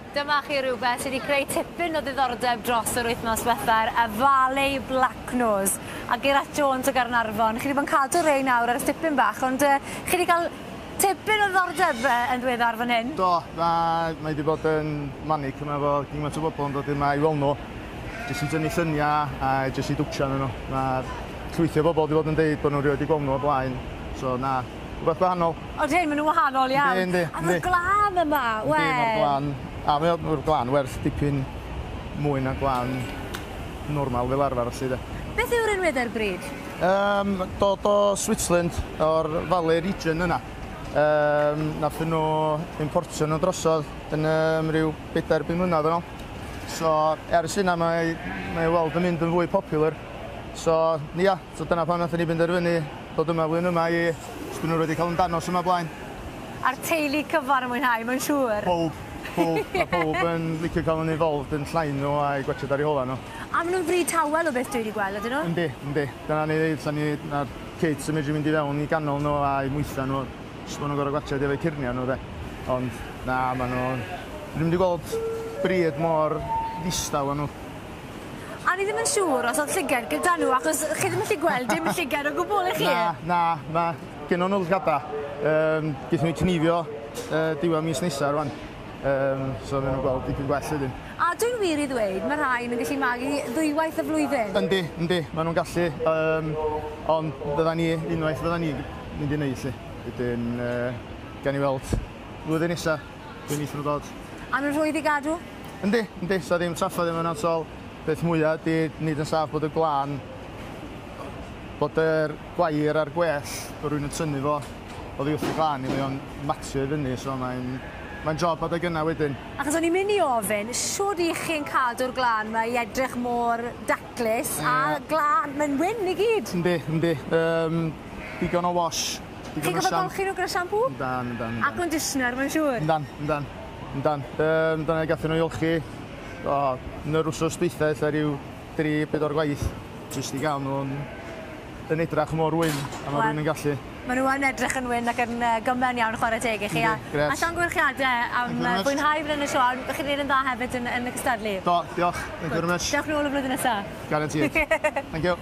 Dyma chi rhywbeth sydd wedi creu tipyn o ddiddordeb dros yr wythnos diwetha'r y Valais Blacknose a Gerallt Jones o Gaernarfon. Chi wedi bod yn cadw rei nawr ers tipyn bach, ond uh, chi wedi cael tipyn o ddiddordeb uh, yn ddiweddar fan hyn. Do, mae, mae wedi bod yn manic yma efo gymaint o bobl yn dod yma i weld nhw. Jyst i dynnu lluniau a jyst i dwtsio arnyn nhw. Mae llwythi o bobl wedi bod yn deud bod nhw rioed wedi gweld nhw o blaen. So na, rhywbeth gwahanol. Odyn, maen nhw'n wahanol iawn. Yndi, yndi. A mae'r gwlân yma, wel. Yndi, mae'r gwlân... A mae'r gwlân werth dipyn mwy na gwlân normal fel arfer, felly de. Beth yw'r rinweddau'r bryd? Dod o Switzerland, o'r Valais region yna. Nathon nhw importio nhw drosodd yn ryw 4-5 mlynedd yn ôl. So, ers hynna mae, mae weld yn mynd yn fwy popular. So, ia, so dyna pam nathon ni benderfynu dod yma flwyddyn yma i os dyn nhw wedi cael yn danos yma blaen. A'r teulu cyfan yn mwynhau, mae'n siŵr. Pawb, pawb, mae pawb yn licio cael yn involved yn llain nhw a'i gwatsiad ar eu hola nhw. A maen nhw'n fryd tawel o beth dwi wedi gweld, ydyn nhw? Yndi, yndi. Dyna ni ddeud, ni, na'r kids yn medru mynd i fewn i ganol nhw a'i mwytha nhw, jyst maen nhw'n gorfod gwatsiad efo'u cyrnia nhw, de. Ond, na, maen nhw... Dwi'n mynd i gweld bryd mor ddistaw â nhw. A ni ddim yn siŵr os oedd llygad gyda nhw, achos chi ddim yn gallu gweld dim llygad o gwbl, i chi? Na, na, ma' gynnon nhw lygada. Geithon nhw cnifio diwedd mis nesa rwan. So fydden nhw'n gweld dipyn gwell wedyn. A dwi'n wir i ddweud, mae rhain yn gallu magu ddwywaith y flwyddyn. Yndi, yndi, maen nhw'n gallu. Ond fydda ni, unwaith fydda ni mynd i wneud 'lly. Wedyn, gawn ni weld flwyddyn nesa, be wneith nhw ddod. A nhw'n rhwydd i gadw? Yndi, yndi, sa ddim trafferth efo nhw at all. Peth mwya ydi neud yn saff bod y gwlân, bod yr gwair a'r gwell, bod rhywun yn tynnu fo oddi wrth y glân i mae o'n matio i fyny, so mae'n mae'n job adeg yna wedyn. Achos o'n i'n mynd i ofyn, shwd 'ych chi'n cadw'r glân 'ma i edrych mor daclus a glân, mae'n wyn i gyd. Yndi, yndi. Digon o wash, digon o Chi'n gorfod golchi nhw gyda shampoo? Yndan, yndan, yndan. A conditioner, mae'n siŵr. Yndan, yndan, yndan. Dyna gathon nhw i olchi o, yn yr wsos dwytha ella ryw 3-4 gwaith, jyst i gael nhw'n yn edrach mor wyn a ma' rhywun yn gallu. Ma' nhw yn edrych yn wyn ac yn gymen iawn, chwarae teg i chi. Yndi, grêt. A llongyfarchiadau am fwynhau bod yn y sioe, a chi 'di neud yn dda hefyd yn y cystadlu. Do, diolch. Thank you very much. Dewch nôl y flwyddyn nesa. Guaranteed. Thank you.